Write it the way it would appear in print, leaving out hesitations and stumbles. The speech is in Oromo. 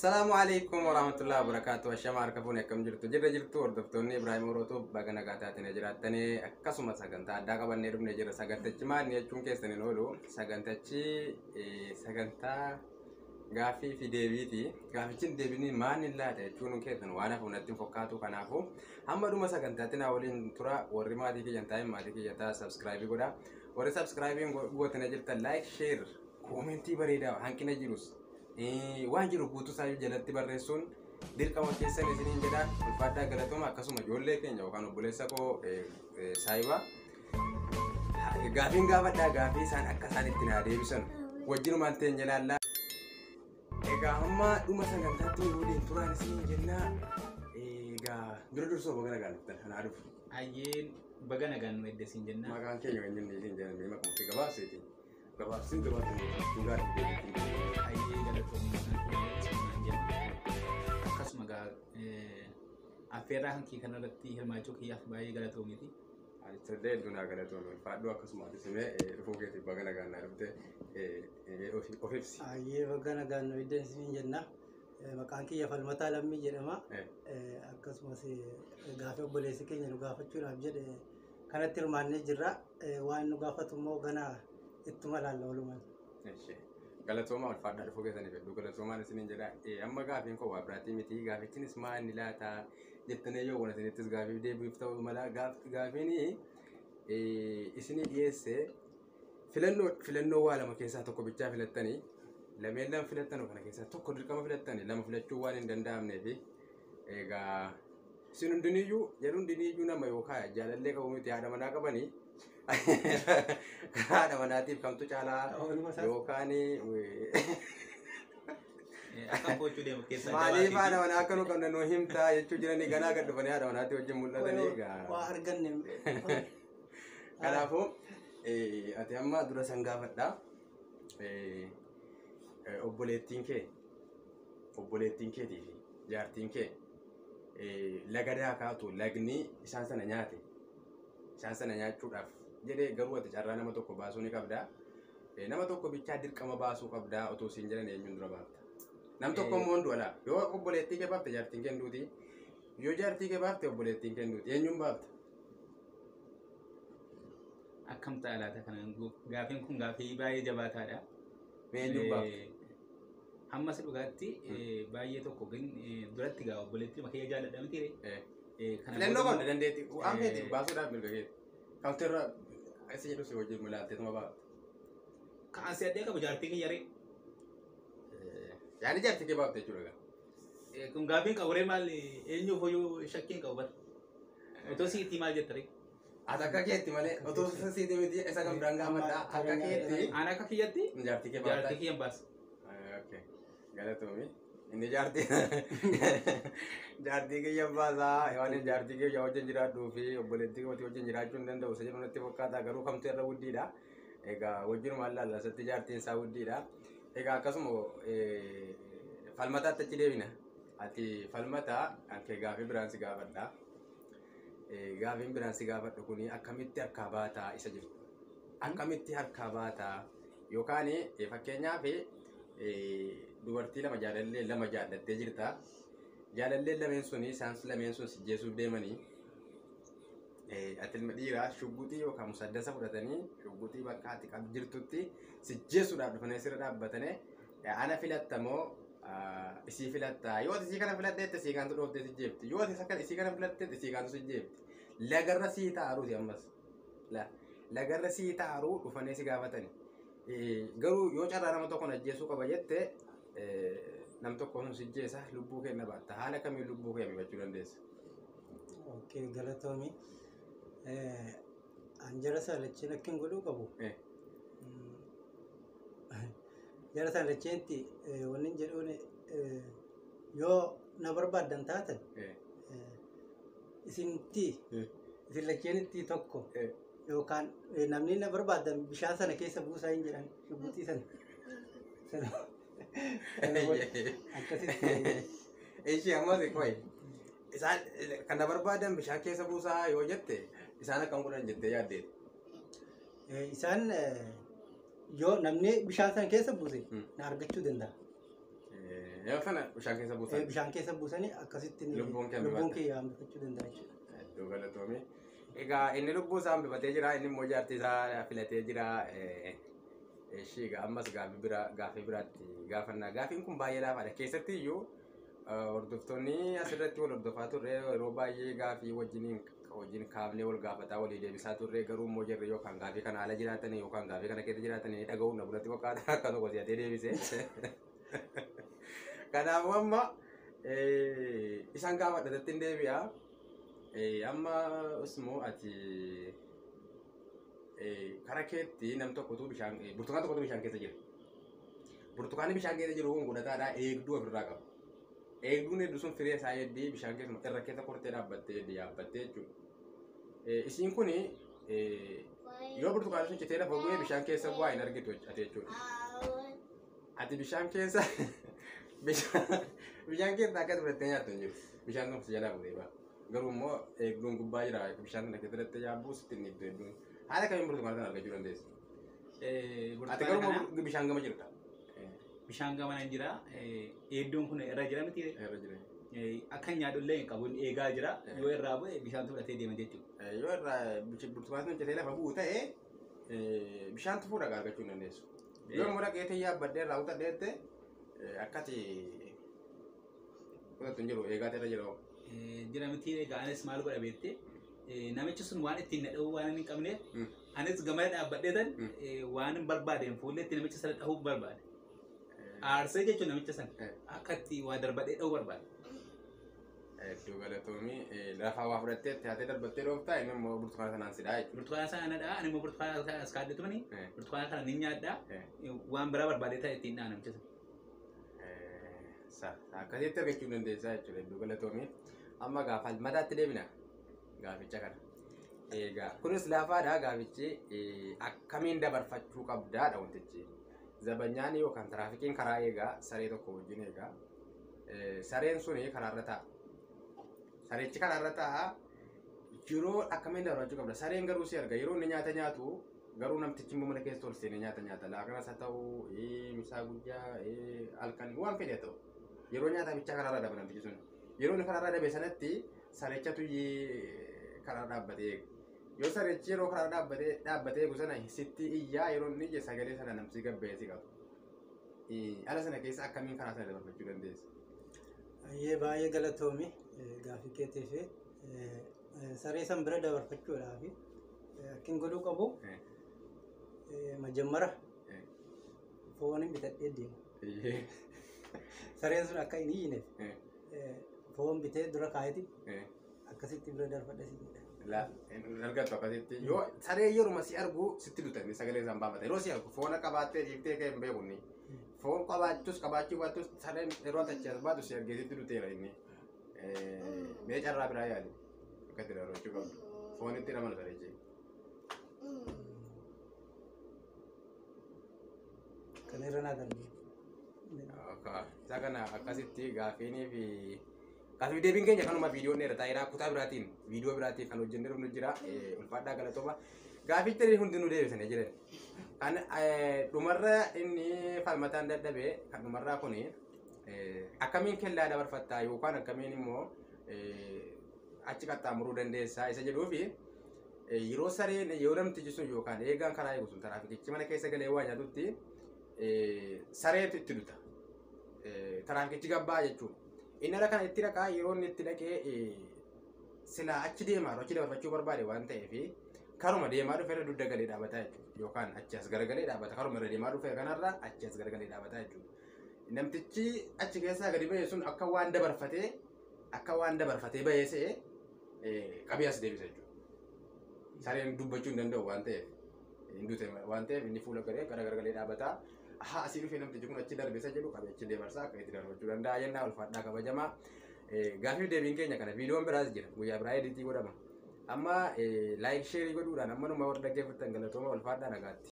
Assalaamu alaikum warahmatullahi wabarakatuh. Ashama harka fuune, akkam jirtu? Jirra jirtu hordoftoonni Ibraahim Orootuu, baga nagaa taatanii jiraattanii. Akkasuma sagantaa addaa qabannee dhufnee jira. Sagantichi maal jechuun keessan hin oolu. Sagantichi sagantaa gaaffii fi deebiiti. Gaaffichi deebiin maal hin laata jechuun keessan waan hafu natti hin fakkaatu. Kanaafuu hamma dhuma sagantaatti naa waliin tura. Warri maatii kiyyan taa'in maatii kiyya ta'a, subscribe godha. Warri subscribe gootanii jirtan like, share, comment bareedaa, hanqina jirus waan jiru guutuu isaa jalatti barreessuun dirqama keessan isiniin jedha. Ulfaadhaa, galatooma. Akkasuma ijoollee keenya yookaan obboleessa koo saayiba gaafiin gaafadhaa, gaafii isaan akka isaan itti naa deebisan wajjinumaan teenya ilaallaa. Egaa hamma dhuma sagantaatti waliin turaan isiniin jennaa. Egaa dura dursoo baga nagaan dhuftan, kanaa dhufu. Hayyeen, baga nagaan nu edde siin jenna. Maqaan keenya eenyuun isin jedhan? Maqaa ofii gabaabseeti. Gabaabsin gabaabsin dhugaa. Hayyee, galatoomii, maqaan keenya Usmaan jenna. Akkasuma gaa affeerraa hankii kanarratti hirmaachuu kiyyaaf baay'ee galatoomiiti. Anis illee hedduu naa galatoomii, ulfaadhu. Akkasuma atis imee dhufuu keetiif baga nagaan naa dhufte, of ibsi. Hayyee, baga nagaan nu edde isiniin jenna. Maqaan kiyya Falmataa Lammii jedhama. Akkasumas gaafii obboleessi keenya nu gaafachuudhaaf jedhe kanatti hirmaannee jirra. Waan nu gaafatu immoo gana ittuma laalla walumaan. Galatoomaa, ulfaadhaa, dhufuu keessaniif hedduu galatoomaan isiniin jedha. Amma gaafiin koo waa biraatii miti. Gaafichinis maal inni laata jettanii yoo waan isinittis gaafiif deebiif ta'uu mala. Gaafiin isinii dhiyeesse filannoo waa lama keessaa tokko bichaa filattanii, lameen lama filattan kana keessaa tokko dirqama filattanii, lama filachuu waan hin danda'amneefi. Egaa isin hundiniyyuu, yeroo hundiniyyuu nama yookaan jaalallee qabu miti, haadha manaa qabanii, haadha manaatiif kamtu caalaa yookaan Akka gochuu deemu keessaa maaliif haadha manaa akka nu qabna nu himtaa jechuu jiranii, ganaa gad dhufanii haadha manaatti wajjin mul'atanii egaa. Waa arganne. Kanaafuu ati amma dura san gaafadha. Obboleettiin kee, obboleettiin keetii fi jaartiin kee laga daakaatu lagni isaan sana nyaate, isaan sana nyaachuudhaaf jedhee, garuu ati carraa nama tokko baasuu ni qabdaa. Nama tokko bichaa dirqama baasuu qabdaa otoo siin jedhan, eenyuun dura baafta? Nam tokko immoo hin du'a. Yoo obboleettii kee baafte jaartiin kee hin duuti. Yoo jaartii kee baafte obboleettiin kee hin duuti. Eenyuun baafta? Akkam ta'a laata kanaan? Gaafiin kun gaafii baay'ee jabaataadha. Mee eenyuun baafta? Ammas dhugaatti baay'ee tokko duratti gaa obboleettii kiyya jaalladha miti ree? Filannoo qabda, dandeettii waan feetiif baasuudhaaf mirga keeti. Kamtu irra isa jedhu si wajjin mul'atteetuma baafta. Kan si addee qabu jaartii kiyya ree? Yaani jaartii kee baafte jechuudha. Kun gaafiin qabu ree, maal eenyuuf hoyyuu shakkiin qabu bara. Otoo siitii maal jetta ree? Ati akka keetti malee, otoo siiti miti, isa kan biraan gaafadha, akka keetti. Ani akka kiyyatti jaartii kee baafta. Jaartii kiyyan baasa. Okay. Galatoomi. Inni jaartii kiyya baasaa, waan jaartii kiyya wajjin jiraadhuu fi obboleettii kootii wajjin jiraachuu hin danda'u isa jedhu natti fakkaata, garuu kamtu irra guddiidha. Egaa wajjinumaan laalla, isatti jaartiin isaa guddiidha. Egaa akkasuma Falmataatti achi deebina. Ati Falmataa kan kee gaafii biraan si gaafadha. Gaafiin biraan si gaafadhu kuni akkamitti harkaa baataa isa jiru. Akkamitti harkaa baataa yookaan fakkeenyaaf dubartii lama, jaalallee lama jaallattee jirta. Jaalalleen lameen suni, isaan lameen sun si jeesuuf deemanii, ati ilma dhiiraa, shugguxii yookaan musaddasa fudhatanii shugguxii bakka ati qabdu jirtutti si jeesuudhaaf dhufanii sirra dhaabbatanii, ana filattamoo isii filattaa? Yoo ati isii kana filatteette isii kaantu dhooftee si jeefti, yoo ati isii kana filatteette isii kaantu si jeefti. Lagarra sii taaruuti, ammas lagarra sii taaruu dhufanii si gaafatani. Garuu yoo carraa nama tokkoon ajjeesuu qaba jette, nam tokko sun si jeesa, lubbuu kee na baatta. Haala kamiin lubbuu kee hambifachuu dandeessa? Okay, galatoomi. An jara sana lacheen akka hin godhuu qabu. Jara sana lacheetti wanni hin jedhuun, yoo na barbaaddan taatan isinitti, isin lacheenitti tokko yookaan namni na barbaadan bishaan sana keessa buusaa hin jedhan, shugguxii sana. Sana akkasitti. Ishee ammas qoy. Isaan kan na barbaadan bishaan keessa buusaa yoo jette, isaan akkam godhan jettee yaaddeet? Isaan yoo namni bishaan sana keessa buuse na argachuu danda'a. Yeroo sana bishaan keessa buusan. Bishaan keessa buusanii akkasitti Lubbuun kee lubbuun hambifata. kiyya hambifachuu danda'a jechuudha. Hedduu galatoomii. Egaa inni lubbuu isaa hambifatee jira, inni immoo jaartii isaa filatee jira. Ishii egaa ammas gaaffii biraatti gaafannaa. Gaaffiin kun baay'ee laafaadha. Keessatti iyyuu hordoftoonni asirratti wal hordofaa turre yeroo baay'ee gaaffii wajjin kaafnee wal gaafataa walii deebisaa turre, garuu immoo jarri yookaan gaaffii kana haala jiraatanii yookaan gaaffii kana keessa jiraatanii dhaga'uun na bunatti fakkaata akka tokko si'atee deebise. Kanaafuu amma isaan gaafadhatatti hin deebi'a. Amma usmoo ati kara keetti nam tokkotu bishaan burtukaan tokkotu bishaan keessa jira. Burtukaanni bishaan keessa jiru kun godhataadha, eegduu ofirraa qaba. Eegduun hedduu sun firee isaa heddii bishaan keessa irra keessa kortee dhaabbattee heddii yaabbattee jechuudha. Isiin kun yoo burtukaanni sun citee lafa bu'ee bishaan keessa bu'aa hin argitu ati jechuudha. Ati bishaan keessa bishaan keessa akka fudhattee nyaattu hin jiru. Bishaan sun si jalaa bu'ee ba'a. Garuu immoo eegduun gubbaa jira, bishaan sana keessa dhattee yaabbuu sitti hin dhiibdu eegduun. Haala kamiin burtukaana sana argachuu dandeessa? Ati Burtukaana garuu kana immoo bishaan gama jirta. Bishaan gama nan jira. Eegduun kun irra jira miti. Irra jira. Akka hin nyaadhullee hin qabu, eegaa jira. Yoo irraa bu'e bishaan fudhatee deema jechuudha. Yoo irraa burtukaanni sun citee lafa bu'u ta'e bishaan tufuu dhagaa argachuu hin dandeessu. Yoo immoo dhaqeetii yaabbadhee irraa kutadheette akkati kutatu hin jiru, eegaa irra jira. Jira miti, egaa anis maal godha beektee, namichi sun waan ittiin na dhahuu waan hin qabneef anis gamana dhaabbadhee tan waan hin barbaadeen fuulleetti namicha sana dhahuu barbaade. Aarsee jechuun namicha sana akka itti waa darbadhee dhahuu barbaade. Hedduu galatoomii. Lafaa waa fudhattee itti haatee darbattee dhooftaa, inni immoo burtukaana sanaan si dha'a jechuudha. Burtukaana sana na dha'a, ani immoo burtukaana kana as kaadhetu mani burtukaana kana ni nyaadhaa, waan biraa barbaadee ta'e ittiin dha'a namicha sana. Sa akkasitti argachuu dandeessaa jechuudha. Hedduu galatoomii. Amma gaafa mataatti deebina gaaficha kana. Egaa kunis laafaadha gaafichi, akkamiin dabarfachuu qabdaadha wantichi. Zabanyaan yookaan tiraafikiin karaa eegaa saree tokko wajjin eegaa. Sareen suni karaarra taa'a. Sareechi karaarra taa'a. Yeroo akkamiin dabarfachuu qabda. Sareen garuu si arga, yeroo inni nyaata nyaatu garuu namtichi immoo mana keessa ol seenee nyaata nyaata. Laaqanas haa ta'u, misaa guyyaa, halkan, waan fedhe haa ta'u. Yeroo nyaata bichaa karaarra dhaba namtichi sun. Yeroo inni karaarra dhabe sanatti sareechatu karaa dhaabbatee eega. Yoo sareechi yeroo karaa dhaabbatee eegu sana sitti iyyaa, yeroo inni iyye sagalee sana namsi gabbeessi qaba. Ala sana keessa akkamiin karaa sana dabarfachuu dandeessa? Baay'ee baay'ee galatoomi gaaffii keetiif. Saree san bira dabarfachuudhaaf akkin godhuu qabu majammara foon hin bitadhee deema. Sareen sun akka hin iyyineef foon bitee dura kaayeti akkasitti bira darbadha si jedha. La hin argattu akkasitti. Yoo saree yeruma si argu sitti duta, inni sagalee isaan baafata. Yeroo si argu foon qabaattee dhiiftee ka'e hin beeku inni. Foon qabaachus qabaachuu baattus sareen yeroo achi as baatu si argee sitti duteera inni. Mee carraa biraa yaali. Akka itti dabarfachuu qabdu. Foon itti namanu sareechi. Kan irra naa darbe. Isa kana akkasitti gaaffiinii fi gaaffiif deebiin keenya kanuma. Viidiyoon dheerataa jira, kutaa biraatiin viidiyoo biraatiin kan hojjennee dhufnu jira. Ulfaadhaa, galatooma. Gaaffichi hundinuu deebisanii jiran. Kan dhumarra inni falmataan dadhabe kan dhumarraa kuni akkamiin kellaa dabarfattaa yookaan akkamiin immoo achi qaxxaamuruu dandeessaa isa jedhuu fi yeroo sareen yoo namtichi sun yookaan eegaan karaa eegu sun taraafikichi mana keessa galee waa nyaatutti sareetu itti duta. Taraafikichi gabbaa jechuudha. Inni ala kana itti dhaqaa, yeroo inni itti dhaqee silaa achi deemaa achi dabarfachuu barbaade waan ta'eef karuma deemaa dhufe irra dugda galee dhaabataa jechuudha. Yookaan achi as garagalee dhaabata. Karuma irra deemaa dhufe kanarra achi as garagalee dhaabataa jechuudha. Namtichi achi keessaa gadi ba'e sun akka waan dabarfatee ba'ee se'e qabee as deebisa jechuudha. Sareen dubbachuu hin danda'u waan ta'eef, hin dute waan ta'eef, inni fuula garee gara garagalee dhaabataa. Haa, asii dhufee namtichi kun achi darbe isa jedhu qabee achi dabarsaa akka itti darbachuu danda'a jennaa. Ulfaadhaa, kabajamaa. Gaaffiif deebiin keenya kana, viidiyoon biraas jira, guyyaa biraa edit godhama. Amma like, share godhuudhaan amma numa warra dhaggeeffattan galatooma, ulfaadhaa, nagaatti.